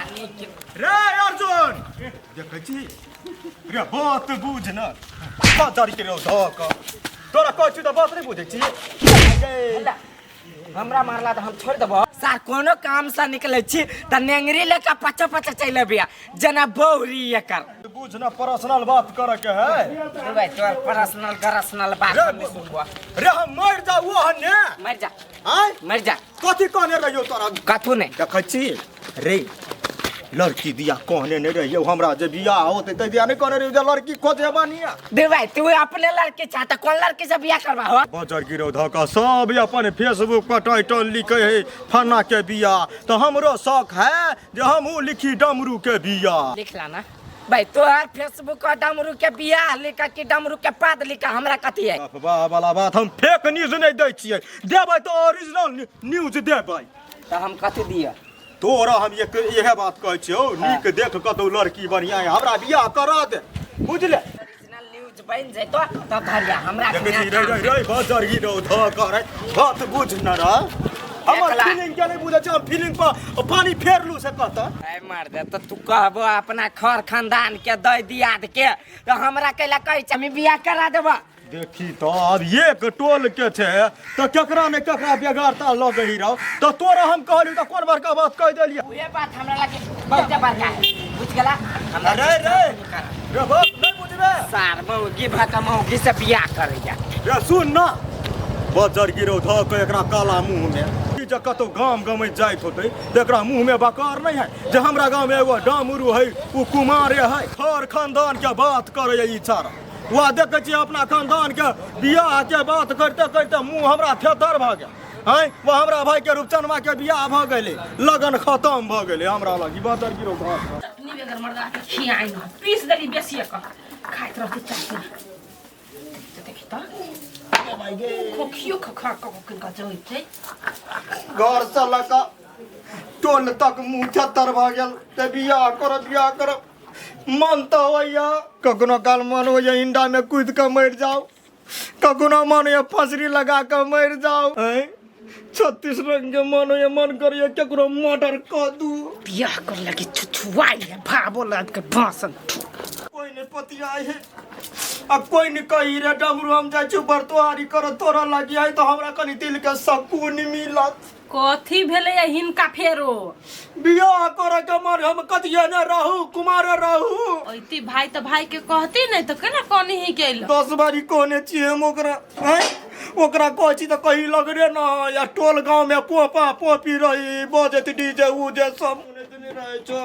रे अर्जुन, देखै छी रे, बात बुझ न, बाजार के रे धऽ कऽ तोरा कहै छी तऽ बात नहि बुझै छी। हमरा मारला तऽ हम छोड़ि देबो सार। कोनो काम से निकलै छी तऽ नेंगरी लऽ कऽ पचा पचा चलि अबिया जेना बौरी एकर। बुझ न, पर्सनल बात करे के है। रे भाई, तोर पर्सनल गरसनल बात रे हम नहि सुनबो। रे, हम मरि जाऊ ओहने। मरि जा। आँय? मरि जा। कथी कहने रहियौ तोरा? कथू नहि। देखै छी रे, लड़की दिया कहने नहि रहियौ हमरा जे बियाह होतै तै दिया नहि कहने रहियौ जे लड़की खोजे बनिया। दे भाई, तू अपने लड़की चाह तऽ कोन लड़की से बियाह करबा हो? बजर गिरो धऽ कऽ सब अपन फेसबुक पर टाइटल लिखै है फन्ना के बियाह, तऽ हमरो शौक है जे हमहूँ लिखी डमरू के बियाह। लिख ला ना भाई, तोहर फेसबुक पर डमरू के बियाह लिखा कि डमरू के पद लिखा, हमरा कथी है? अफवाह वाला बात, हम फेक न्यूज नहि दै छियै, देबै तऽ ओरिजिनल न्यूज देबै। तऽ हम कथी दिअ तोरा? हम एक इएह बात कहै छियौ, नीक देख कतौ लड़की बढ़िया है, हमरा बियाह करा दे, बुझले? ओरिजिनल न्यूज बनि जैतो तब धरिया हमरा। देखै छी रे रे रे, बजर गिरो धऽ करे, बात बुझ न रे, हमर फीलिंग के नहि बुझै छै? हम फीलिंग पर पानी फेरलू से कहता। ए मार दे, तऽ तू कहबो अपना खर खानदान के दै दियाद के, तऽ हमरा कैला कहै छै? हम बियाह करा देबो। देखी तऽ आब एक टोल के छै तऽ केकरा ने केकरा बेगरता लगै रहो, तऽ तोरा हम कहली तऽ कोन बड़का बात कहि देलियै? उहे बात हमरा लागे बहुते बड़का है, बुझ गेला हमरा? अरे रे रे, बात नहि बुझबे। सार मौगी भका मौगी से बियाह करैया। रे सुन ना, बजर गिरो धऽ के एकरा काला मुँह में ई जे कतौ गाम गमैत जाइत होतै तऽ एकरा मुँह में बकार नहि है जे हमरा गाँव में एगो डामरू है, ओ कुमारे है। हर खानदान के बात करैया ई सारा। वह देखै छियै अपना खानदान के बियाह के बात करते करते मुँह हमरा थेथर भऽ गेल हैं। वह हमरा भाई के रूपचनमा के बियाह भऽ गेलै, लगन खतम भऽ गेलै हमरा लग ई बजर गिरो धऽ कऽ। चटनी बेगर मर्दा के खियाइ न, पीस देली बेसिए क खाइत रहते चटनी। देखी त खोखियो खखा क किनका जइते। घर से लऽ कऽ टोल तक मुँह थेथर भऽ गेल तऽ बियाह करब, बियाह करब। मन तऽ होइया, कखनो काल मन होइया इंडा में कूद कऽ मरि जाउ, कखनो मन होइया फसरी लगा कऽ मरि जाउ। आँय, 36 रंग के मन होइया, मन करैया केकरो मर्डर कऽ दू। बियाह कर लगी छुछुआई है भाबो लाद के भाषण। कोई नहीं पतियाई है आ कोई नहीं कही रे डमरू, हम जाइ छी बरतुहारी कर, तोरा लगी आई तऽ हमरा कनी दिल के सकून मिलत। कथी भेलै है हिनका फेरो? बियाह करे के मन, हम कथिए ने रहू, कुमार रहू। ऐती भाई तऽ भाई के कहती नहीं तऽ केना कनी ही के अइलो? 10 बारी कहने छियै हम ओकरा। आँय, ओकरा कहै छी तऽ कही लगरे न या टोल गाँव में पोपा पोपी रही बजैत डीजे उजे सब सुनैत नहि रहै छौ।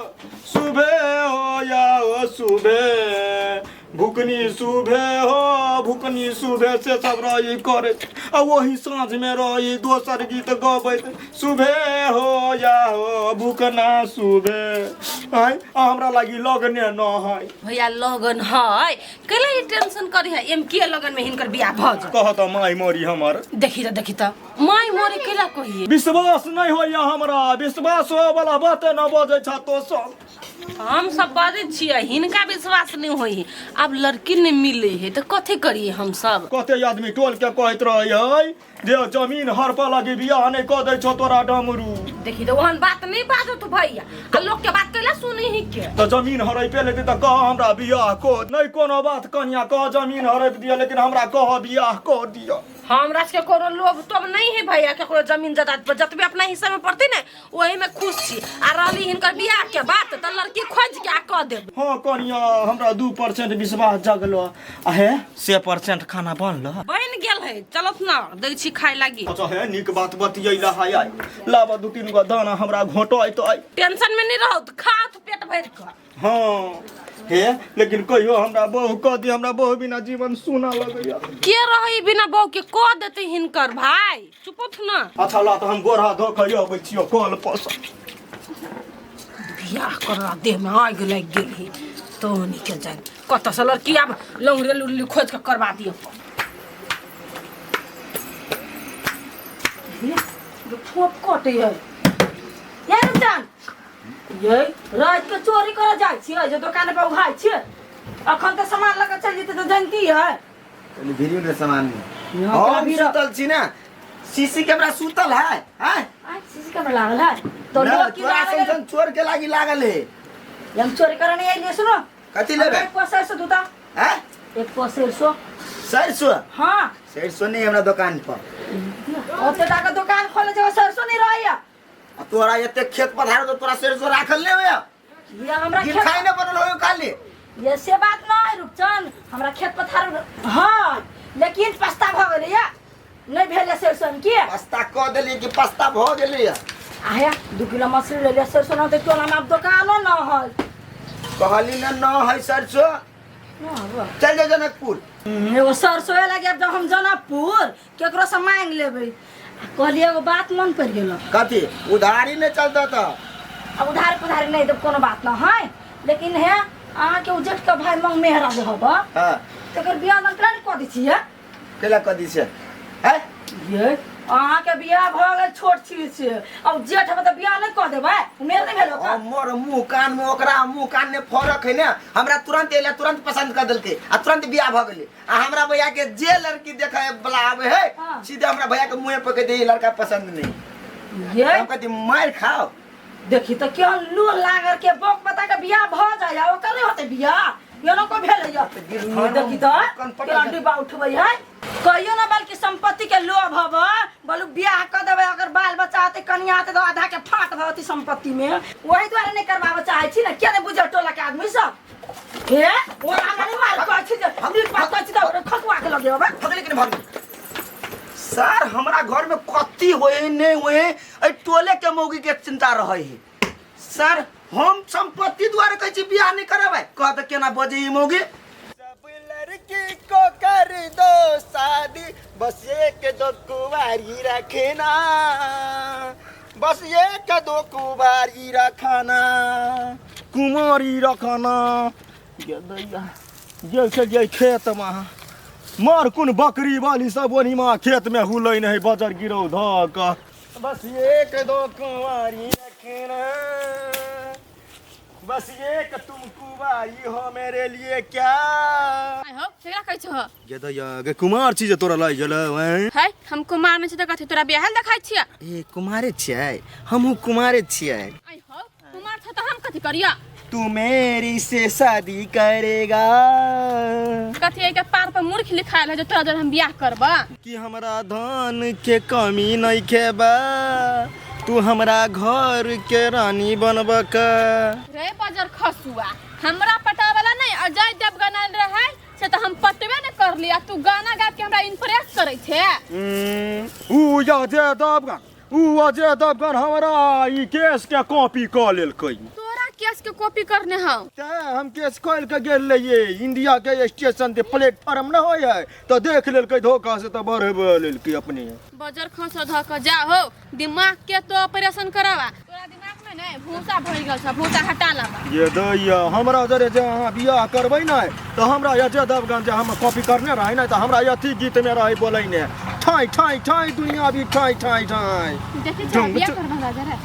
सुबह हो या हो सुबह भुकनी, सुबह हो भुकनी सुबह से सब रही करैत आ वही साँझ में रही दोसर गीत गबैत सुबह हो या हो भुकना सुबह। आँय, आ हमरा लागी लगने न है। भैया, लगन है, कैला ई टेंशन करी है? एम के लगन में हिनकर बियाह भऽ जाय। कह तऽ माय मरी हमर। देखी तऽ, देखी तऽ, माय मरे कैला कहिए? विश्वास नहि होइया हमरा, विश्वास होय वाला बाते न बजै छ तो सब। हम सब बाजै छियै, हिनका विश्वास नहि होइ है। आब लड़की नहि मिलै है तऽ कथी करिए हम सब? कते आदमी टोल के कहैत रहै है जे जमीन हड़पऽ लगी बियाह नहि कऽ दै छौ तोरा डमरू। देखी तऽ, ओहन बात नहि बाजो तू भैया, आ लोक के बात कैला सुनी ही के? तऽ जमीन हड़पे लेतै तऽ कह हमरा बियाह कऽ, नहि कोनो बात कनिया, कह जमीन हड़प दिअ, लेकिन हमरा कह बियाह कऽ दिअ। हमरा सबके कोनो लोभ तोभ नहीं है भैया, केकरो जमीन जायदाद पर। जतबे अपना हिस्सा में पड़ते ने, ओही में खुश छी। आ रहली हिनकर बियाह के बात, तऽ लड़की खोज के आ कऽ देब। हाँ कनिया, हमरा 2% विश्वास जगलो। आ हे, से परसेंट खाना बनलो? बनि गेल है, चलत ना दै छी खाय लागी। अच्छा हे, नीक बात बतियैला है। आइ लाबा दू तीन गो दाना हमरा घोटै तो आइ। टेंशन में नहीं रहो, खाओ तो पेट भरि कऽ। हाँ हे, लेकिन कहियो हमरा बहू कह दी, हमरा बहू बिना जीवन सुना लगैया। के रही बिना बहू के? कऽ देते हिनकर भाई, चुप ना। अच्छा ला तऽ हम गोर हाथ धो कऽ अबै छियौ कल पर। बियाह करला देह में आगि लागि गेल है तो निकल जाए कतऽ से लड़की। आब लौंगरे लुल्ली खोज के करवा दियौ। ठोप कटे है यार जान, ये रात के चोरी करे जाइ छियै जे दुकान पर उघाइ छियै? अखन तऽ सामान लऽ कऽ चलि जेतै तऽ जानती है। कनी भिड़ियो ने सामान में। यहाँ हम भीड़- सुतल छी ना, सीसी कैमरा सुतल है हैं? आइ सीसी कैमरा लागल है? तो ना, लोग की तोरा लागल सन चोर के लागी लागल है। हम चोरी करे नहीं आइलिए सुनो। कथी लेबै? एक पा सरिसो दूता। हैं? एक पा सरिसो। सरिसो? हाँ। सरिसो नहीं हमरा दुकान पर। ओते टाका दुकान खोले जब सरसों नहीं रहैया। आ तोरा एते खेत पथार तो तोरा सरिसो राखल नहीं होया। ये हमरा गिर खेत खाई ने बनल होयो खाली। ये से बात न है रूपचंद, हमरा खेत पथार हाँ, लेकिन पस्ता भ गेलै या नहीं भेलै सरसों की। पस्ता क देली कि पस्ता भ गेलै या? आया 2 किलो मछली ले लिया सरसों न ते टोला में अब दुकानो न है। कहली न न है सरसों। चल जा जनकपुर। एगो सरसों लगे अब जब हम जनकपुर केकरो से मांग लेबै। कहलिए एगो बात मन पड़ गेल। कथी? उधारी नहीं चलता था। अब उधार पुधारी नहीं देब कोनो बात न है, लेकिन हे अहाँ के उजट के भाई मंग मेहरा जे हब। हां। तकर बियाह दान केना क दै छियै? केला क दै छियै? हैं? ये अहाँ के बियाह भ गेल छोट छी से, अब जेठ हब त बियाह नहीं क देबै, उमेर नहीं भेल ओकर। मोर मुंह कान में ओकरा मुंह कान में फरक है ने, हमरा तुरंत एले तुरंत पसंद कर देलकै आ तुरंत बियाह भ गेलै। आ हमरा भैया के जे लड़की देखे वाला आवे है सीधे हमरा भैया के मुंह पे कह दे लड़का पसंद नहीं। ये हम कहती मार खाओ। देखी तो क्यों लू लागर के बोक बता के बियाह भ जाय ओकर नहीं होते बियाह, ये को भेल है देखी तो केना डिब्बा उठबै है। कहियो ना बल्कि संपत्ति के लोभ हब बोलू बियाह क देबै, अगर बाल बच्चा होते कनिया होते तो आधा के फाट भवती संपत्ति में, वही दुआरे नहीं करवाबे चाहे छी ना। किया नहीं बुझल टोला के आदमी सब? हे ओ हमरा नहीं मार कहै छी जे हम एक बात कहै छी त खसुआ के लगे होबे। भगले कि नहीं भगले? सर हमरा घर में कथी होए नहीं होए ए टोले के मौगी के चिंता रहे है। सर हम संपत्ति द्वारा कहै छी बियाह नहीं करबै, कह त केना बजे ई मौगी। सब लड़की को कर दो शादी, बस एक दो कुवारी रखना, बस एक दो कुवारी रखना, कुमारी रखना। ये से ये खेत में मार कुन बकरी वाली सब ओनी माँ खेत में हुलै नहीं बजर गिरौ धक। बस एक दो कुंवारी रखना, बस एक तुम कुंवारी हो मेरे लिए क्या। हो केकरा कहै छह? ये दैया गे कुमार छी जे तोरा लइ गेलौ हैं। है हम कुमार में छी त कथि तोरा बियाह देखाइ छियै? ए कुमारे छियै, हमहू कुमारे छियै। आई हो कुमार छ त हम कथि करिया? तू मेरी से शादी करेगा। कथि के पार पर मूर्ख लिखायल है जो तोरा जर हम बियाह करबा? कि हमरा धन के कमी नहीं खेबा, तू हमरा घर के रानी बनब का। रे बजर खसुआ हमरा पटावाला नहीं अजय देवगन आयल रहे से त हम पटबे न करली, आ तू गाना गा के हमरा इम्प्रेस करै छे। ऊ अजय देवगन, ऊ अजय देवगन हमरा ई केस के कॉपी क लेलकै। तोरा केस के कॉपी करने हौ? ते हम केस खोल के गेल रहिए इंडिया के स्टेशन ते प्लेटफॉर्म न होय है तो देख लेलकै धोखा से त बढ़ लेलकै अपने। बजर खसो धक जा हो दिमाग के तो ऑपरेशन करावा, तोरा दिमाग में नहीं भूसा भरि गेल छ, भूसा हटा लावा। ये दैया हमरा जरे जे अहाँ बियाह करबै ने त हमरा अजय देवगन जे हम कॉपी करने रहे ने त हमरा अथी गीत में रहे बोलै ने ठाई ठाई ठाई दुनिया भी ठाई ठाई ठाई। देखै छ बियाह करबा राजा रे?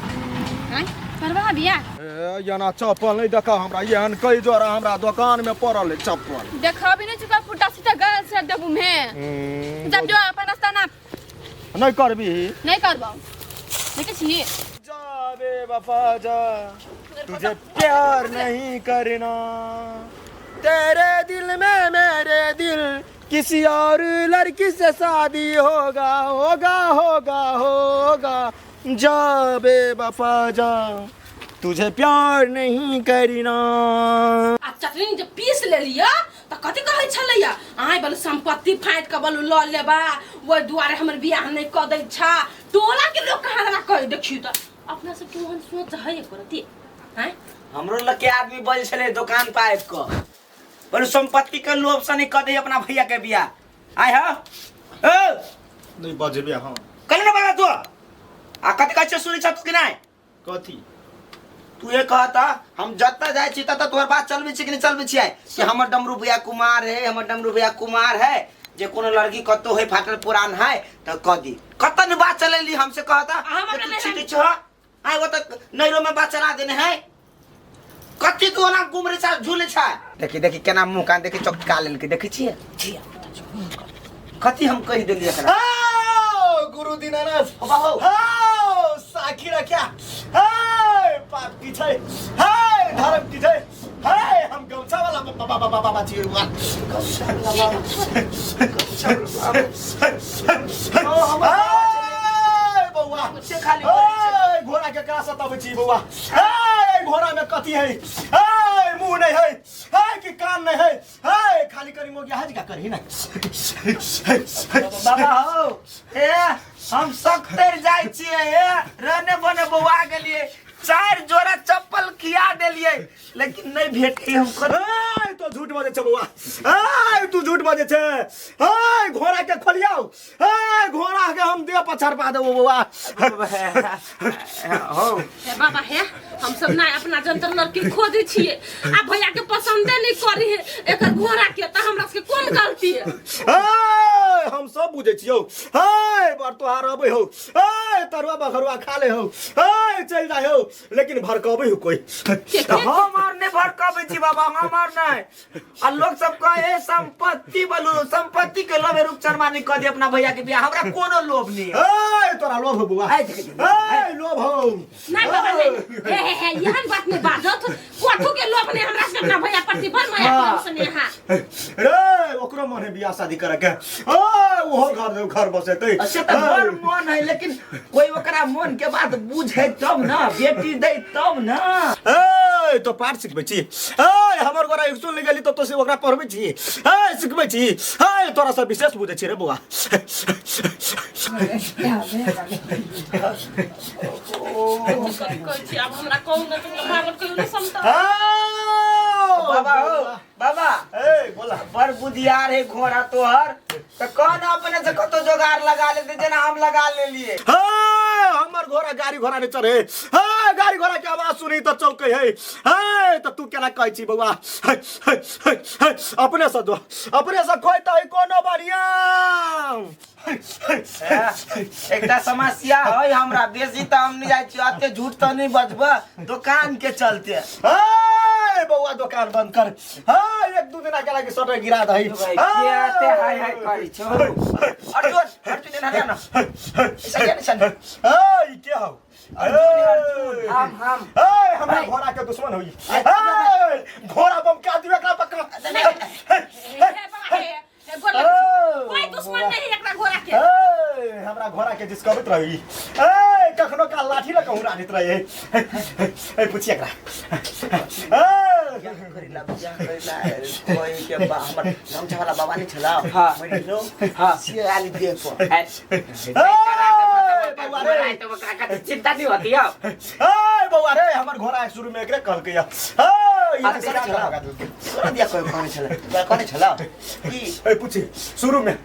हैं करबा बियाह? ए याना चप्पल नहीं देखा हमरा, एहन कई जोड़ा हमरा दुकान में पड़ल है चप्पल। देखा भी नहीं चुका फुटा सीधा गल से देबू में। जब जो अपन रास्ता ना नहीं करबी नहीं करबो। देखै छी जा बे वफा जा, तुझे प्यार नहीं करना, तेरे दिल में मेरे दिल किसी और लड़की से शादी होगा होगा होगा होगा, जा बे वफा जा, तुझे प्यार नहीं करना। आ चटनी जे पीस लेलिया त कथि कहै छलैया? आइ बलु संपत्ति फाटि के बलु ल लेबा, ओहि दुआरे हमर बियाह नहीं क दै छा। टोला के लोग कहाँ लगा कह देखियो त अपना सब के ओहन सोच है एको रति हैं? हमरो लग के आदमी बजै छलै दुकान पर आबि क बोलू संपत्ति के लोभ से नहीं क दे अपना भैया के बियाह। आइ हो ओ नहीं बजबे हम कल न बजा तू आ कथि कहै छै सुनै छ तू कि नहीं? कथि तू ये कहता हम जत्ता जाय छी तत्ता तोहर बात चलबै छी कि नहीं चलबै छी कि हमर डमरू भैया कुमार है, हमर डमरू भैया कुमार है, जे कोनो लड़की कतौ है फाटल पुरान है त क दी। कत न बात चलेली हमसे कहता हम तू छिटी छ आइ ओ त नैरो में बात चला देने है। कथि तू ओना गुमरे छ झूले छ? देखी देखी केना मुंह कान देखी चटका लेलकै, देखै छियै कथि हम कहि देलियै एकरा? गुरु दीनानाथ हो बाबू। हाँ, आखि रखिया। हे पाप की छै, हे धर्म की छै, हे हम गमछा वाला बाबा बाबा बाबा छी बौआ। हे बौआ से खाली हे घोड़ा के करा सताबै छी बौआ। हे घोड़ा में कथी है? हे मुंह नहीं है, हे कि कान नहीं है, हे खाली करी मोगिया हज का करही ना। बाबा हो ए हम सकतर जाइ छियै, ए रहने बने बौआ गेलियै, 4 जोड़ा चप्पल खिया देलियै लेकिन नहीं भेटै हम। ए तो झूठ बजै छै बौआ, ए तू झूठ बजै छै। ए घोड़ा के खोलियाउ, ए घोड़ा के हम देह पछाड़ पा देबो बौआ। हो हे बाबा हे, हम सब ना अपना जंतर लड़की खोजै छियै आ भैया के पसंदे नहीं करी है एकर घोड़ा के, त हमरा सबके कोन गलती है? ए हम सब बुझै छियौ। हे बर तोहार अबै हौ, ए तरुआ बघरुआ खा ले हौ, ए चलि जाइ हौ, लेकिन भड़कबै हौ कोइ। हम और नहीं भड़कबै छी बाबा, हम और नहीं। आ लोग सब कहे संपत्ति बोलू, संपत्ति के लोभे रूपचनमा नहीं कह दे अपना भैया के बियाह, हमरा कोनो लोभ नहीं है। ए तोरा लोभ हो बौआ, ए, देख, देख, ए लोभ हो। नहीं बाबा नहीं, हे हे हे एहन बात नहीं बाजत, कथू के लोभ नहीं हमरा सबके अपना भैया प्रति बड़ माया प्रेम स्नेहा। रे ओकरो मन है बियाह शादी करे के, ओ ओहो घर घर बसेतै। अच्छा तो बड़ मन है, लेकिन कोई ओकरा मन के बात बुझे तब ना, बेटी दे तब ना। ए तो पाठ सिखबै छी, ए हमर गोरा स्कूल नहीं गेली तो से ओकरा पढ़बै छी, ए सिखबै छी, ए तोरा सब विशेष बुझै छी रे बौआ। कहै छी आब हमरा कहू ना, तुम भागल कहियो नहीं समझता। बाबा हो बाबा, ए बोला। बड़ बुधियार है घोड़ा तोहर, तो कौन अपने से कतो जोगार लगा लेते जना हम लगा लेलिए। हे हमर घोड़ा गाड़ी घोड़ा नहीं चढ़े, हे गाड़ी घोड़ा के आवाज सुनी तो चौके है, हे तो तू केना कहै छी बौआ? हे, हे, हे, हे, अपने से जो अपने से खोइ त है कोनो बढ़िया। एकटा समस्या है हमरा, बेसी त हम नहीं जाइ छी, अते झूठ त नहीं बजब दुकान के चलते। हे बौआ दुकान बंद कर, हे एक दू दिना के लागि सटर गिरा दही। भाई, के आते हाय हाय करी छौ? अर्जुन अर्जुन एना ना, ऐसा क्या निशान? हे ई के हौ? अर्जुन अर्जुन हम हम ए हमरा घोड़ा के दुश्मन होई। ए घोड़ा बम का दियो एकरा पकड़। हे बाबा हे, हे गोर लगै छी। कोई दुश्मन नहीं है एकरा घोड़ा के। ए हमरा घोड़ा के जिसकबैत रही, ए कखनो काल लाठी ल कहूँ रानित रहे। ए पूछि एकरा। ए करिला बियाह करिला कोई के बा हमर गमछा वाला बाबा नहीं छला, हाँ। मरि गेलो। हाँ। से आली देह पर। बौआ रे। तो ओकरा कथी चिंता नहीं होती हो? ए बौआ रे, हमर घोड़ा शुरू में एकरे कहलकै या। ए ई अरे तऽ सरा छला। लगा देलकै। तोरा दिया कोई कहने छला, तोरा कहने छला की? ए पूछि, शुरू में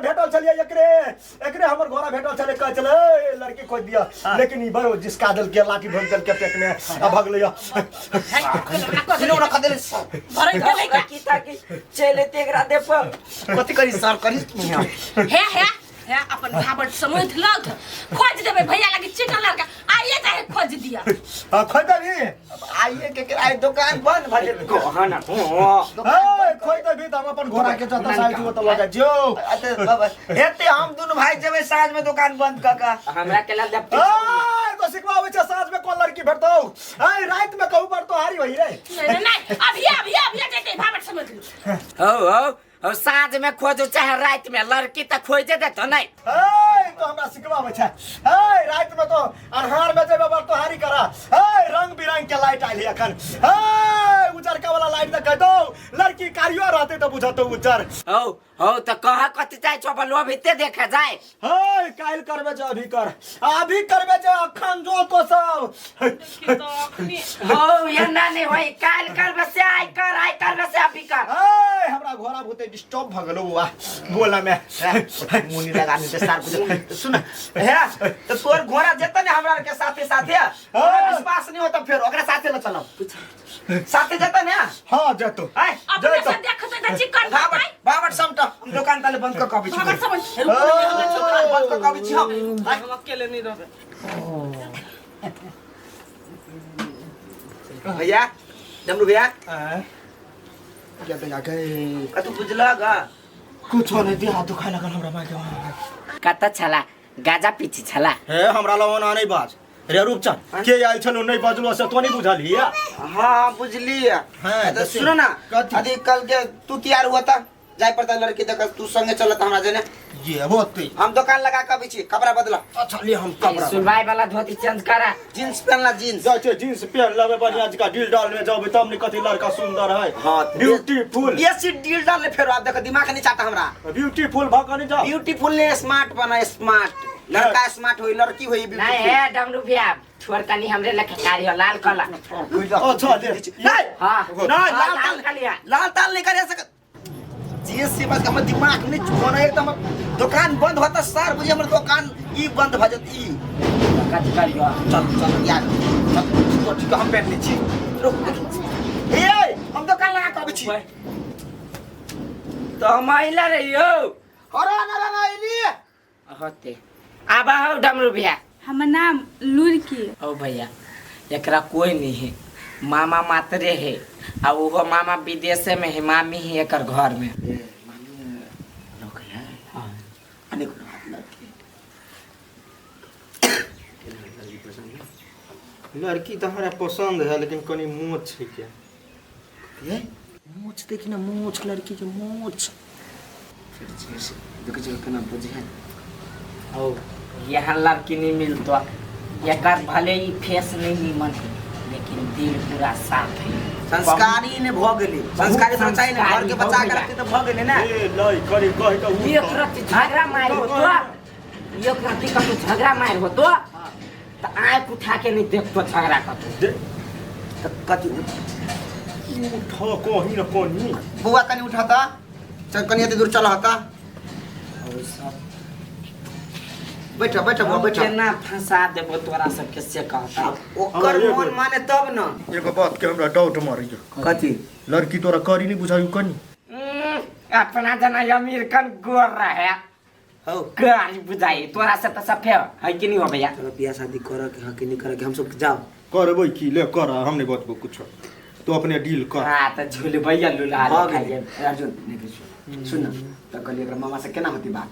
भेटल छलियै एकरे, एकरे हमर घोड़ा भेटल छलै, कहै छलै ए लड़की खोज दिया, लेकिन ई बड़ जिसका देलकै लाठी भोंक देलकै पेट में आ भगलै या। सुनो ना कदे भरै गेलै का? की ताकि चले ते एकरा दे पर। कथि करी सर करी तू? हे हे हे अपन भाबट समझ लौथ खोज देबै भैया लगी चिकन लड़का आइए जाए खोज दिया। हां खोज देबी? आइए के आइ दुकान बंद भ जेतै। कह ना ए खोज देबी त हम अपन घोड़ा के जतऽ साइड ओतऽ लऽ जाइ छियौ। अते बाबा हेते हम दुनू भाई जेबै साँझ में दुकान बंद क के। हमरा के लग ए तो सिखबाबै छै साँझ में कोन लड़की भेटतौ? ए रात में कहू पर तो हारी होई रे। नहीं नहीं अभी अभी अभी जेतै भाबट समझ लो। हो हो हो साँझ में खोजो चाहे रात में, लड़की त खोजे देतो नहीं। ए तो हमरा सिखबाबै छै। ए रात में तो अन्हार में जेबै बर तोहारी करा। ए रंग बिरंग के लाइट आइल अखन। ए उजरका वाला लाइट त कह दौ, लड़की कारियो रहते त बुझतौ उजर। हो हो त कह कथि चाहे छौ अपन लोभ एते देखा जाए। हे काल्हि करबे जे अभी कर, अभी करबे जे अखन जो तो सब। हो ये ना नहीं होई, काल्हि करबे से आइ कर, आइ करबे से अभी कर। ए हमरा घोड़ा भूते डिस्टर्ब भ गेलौ बौआ बोला में। मुनी लगा नहीं दे सार कुछ। सुन हे तो तोर घोड़ा जेतै ने हमरा के साथे साथे, हमरा विश्वास नहीं होता फेर ओकरा साथे ल चलब, साथे जेतै ने? हां जेतौ। आइ अपने से देखतै त चिकन बाबट खतै। बाबट समटा हम दुकान ताले बंद क के अबै छी। भाबट समझ रुकू ने, हमरा दुकान बंद क के अबै छी हम। हम अकेले नहीं रहबै। भैया डमरू भैया क्या भैया गए कतौ बुझलक? कुछो नहीं दिया दुखाय लगल हमरा माय के। कत छला गाजा पीछी छला? हे हमरा लगन आनै बाज। रे रूपचंद के आयल छलो नहीं बजलो से तो नहीं बुझलिए। हाँ बुझलिए। हाँ, तो सुनो ना कथी? अभी कल के तू तैयार हुआ था जाय पड़ता लड़की देख तू संगे चलत हमरा जने ये होते हम दुकान लगा के अबै छी कपड़ा बदला। अच्छा ले हम कपड़ा सुलवाई वाला धोती चेंज करा जींस पहनला जींस जाइ छै जींस पहन लेबै बढ़िया जका डील डाल में जबै तब ने कथी लड़का सुंदर है। हाँ ब्यूटीफुल ये सी डील डाल ले फेर आप देखो दिमाग नहीं चाहता हमरा ब्यूटीफुल भ कनी जाओ ब्यूटीफुल ने स्मार्ट बना स्मार्ट लड़का स्मार्ट होई लड़की होई नहीं ब्यूटीफुल है डमरू भैया छोड़ कनी हमरे लखे कारी हो लाल कला। अच्छा ले नहीं हाँ नहीं हाँ, लाल लाल ताल कलिया लाल ताल नहीं करे सक जे से बस हमर दिमाग नहीं छोना एकदम दुकान बंद होता सर बुझे हमर दुकान ई बंद भ जत ई कथी करियो चल चल यार चल तो ठीक हम पहन ले छी रुक ए हम दुकान लगा के अबै छी तो हम आइला रहियो अरे ना ना एली होते आबा हो डमरू भैया। हमर नाम लुड़की। ओ भैया एकरा कोई नहीं है मामा मात्रे है आ उहो मामा विदेशे में है मामी है एकर घर में। ए मामी लोग है हाँ अनेक लड़की लड़की तो हमरा पसंद है लेकिन कनी मोछ छै के ए मोछ देखी ना मोछ लड़की के मोछ फिर से देखै छी केना बुझे है ओ यहाँ लड़की नहीं मिलतो एकर भले ही फेस नहीं नीमन है लेकिन दिल पूरा साफ है संस्कारी ने भ गेली संस्कारी तो चाहिए ना घर के बच्चा के रखते तो भ गेले ना ए लई करी कहि के एक रत्ती झगड़ा मार हो तो एक रत्ती कतौ झगड़ा मार हो तो त आँख उठा के नहीं देखतो झगड़ा कतौ त कथी उठ कहीं न कहीं बुआ कनी उठाता चल कनी एते दूर चल हता और सब बैठ बैठ बुआ बैठ केना फंसा देबो तोरा सबके से कहता ओकर मन माने तब ना एगो बात के हमरा डाउट मारैया कथी लड़की तोरा करी नहीं बुझायु कनी अपना जना अमेरिकन गोर रहे हो गाड़ी बुझाई तोरा से तो सफे है कि नहीं हो भैया। चलो बियाह शादी कर के हक नहीं कर के हम सब जाओ करबै की ले कर हम नहीं बतबो कुछ तो अपने डील कर। हाँ तो झुलबैया लुला भ खाइए गेलै अर्जुन नहीं किछु सुन न त कहलियै एकरा मामा से केना होती बात।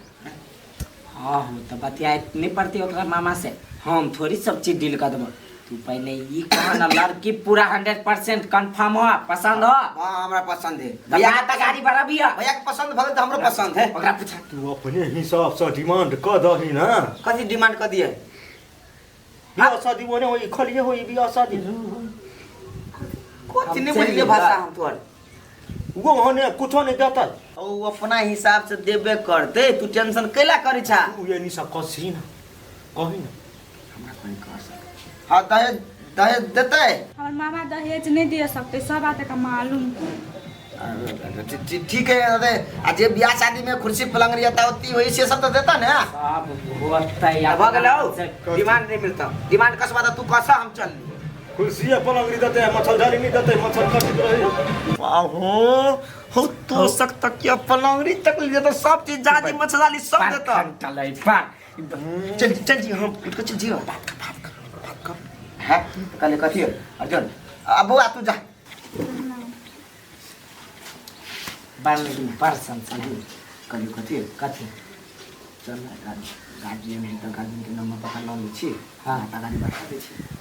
हाँ हो तो बतियाए नहीं पड़ती ओकरा मामा से हम थोड़ी सब चीज डील कर देबो तू पहले ई कह ना लड़की पूरा 100% कंफर्म हो पसंद हो। हाँ हमरा पसंद है भैया त गाड़ी बराबी है भैया के पसंद भगल त हमरो पसंद है ओकरा पूछा तू अपने हिसाब से डिमांड कर दही ना कथी डिमांड कर दिए बियाह शादी ओने होई खलिए होई बियाह शादी कथी नहीं बुझलिए भाषा हम तोहर वो होने कुछो नहीं देता ओ अपना हिसाब से देबे करते तू टेंशन कैला करै छा तू ये निशा कसी ना कही ना हमरा कोई कर सक। हाँ दहेज दहेज देते हमर मामा दहेज नहीं दे सकते सब बात का मालूम। ठीक है दादा आ जे बियाह शादी में कुर्सी पलंग रियता होती वही से सब तो देता ना सब होतै भ गेलौ डिमांड नहीं मिलता डिमांड कसबा त तू कसा हम चल कुर्सी पलंग री देते मच्छर जाली नहीं देते मच्छर कटित रही बाहो हो तो सक तक के पलंगरी तक ले तो सब चीज जादी मच्छर जाली सब देता चलै पर चल चल जी हम उठ के चल जी बात कर बात कर बात कर है कल कथी अर्जुन अब बुआ तू जा बड़ परसन अर्जुन कल कथी कथी चल ना गार्जियन है तो गार्जियन के नंबर पकड़ लै छी। हाँ ता गाड़ी बैठा दै छी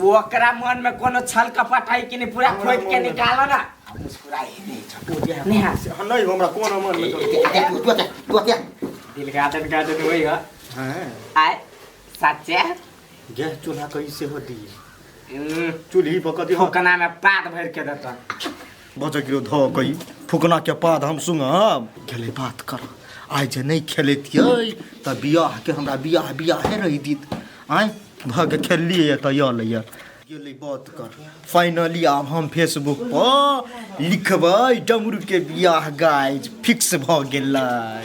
ओकरा मन में कोनो छल कपट है कि नहीं पूरा खोद के निकालो ना मुस्कुराई नहीं छको नेहा नहीं हमरा कोनो मन में तू तू तू दिल गार्डन गार्डन होई हो। हां आय सच्चे गैस चूल्हा कैसे हो दी चूल्ही पर कदी फुकना में पात भर के देता बच गिरो धो कई फुकना के पात हम सुंगब खेले बात कर आइ जे नहीं खेलेतियै त बियाह के हमरा बियाह बियाहे रहि दीत आइ भग खेललियै त य गेलै बात कर फाइनली आब हम फेसबुक पर लिखबै डमरू के बियाह गाइज फिक्स भ गेलै।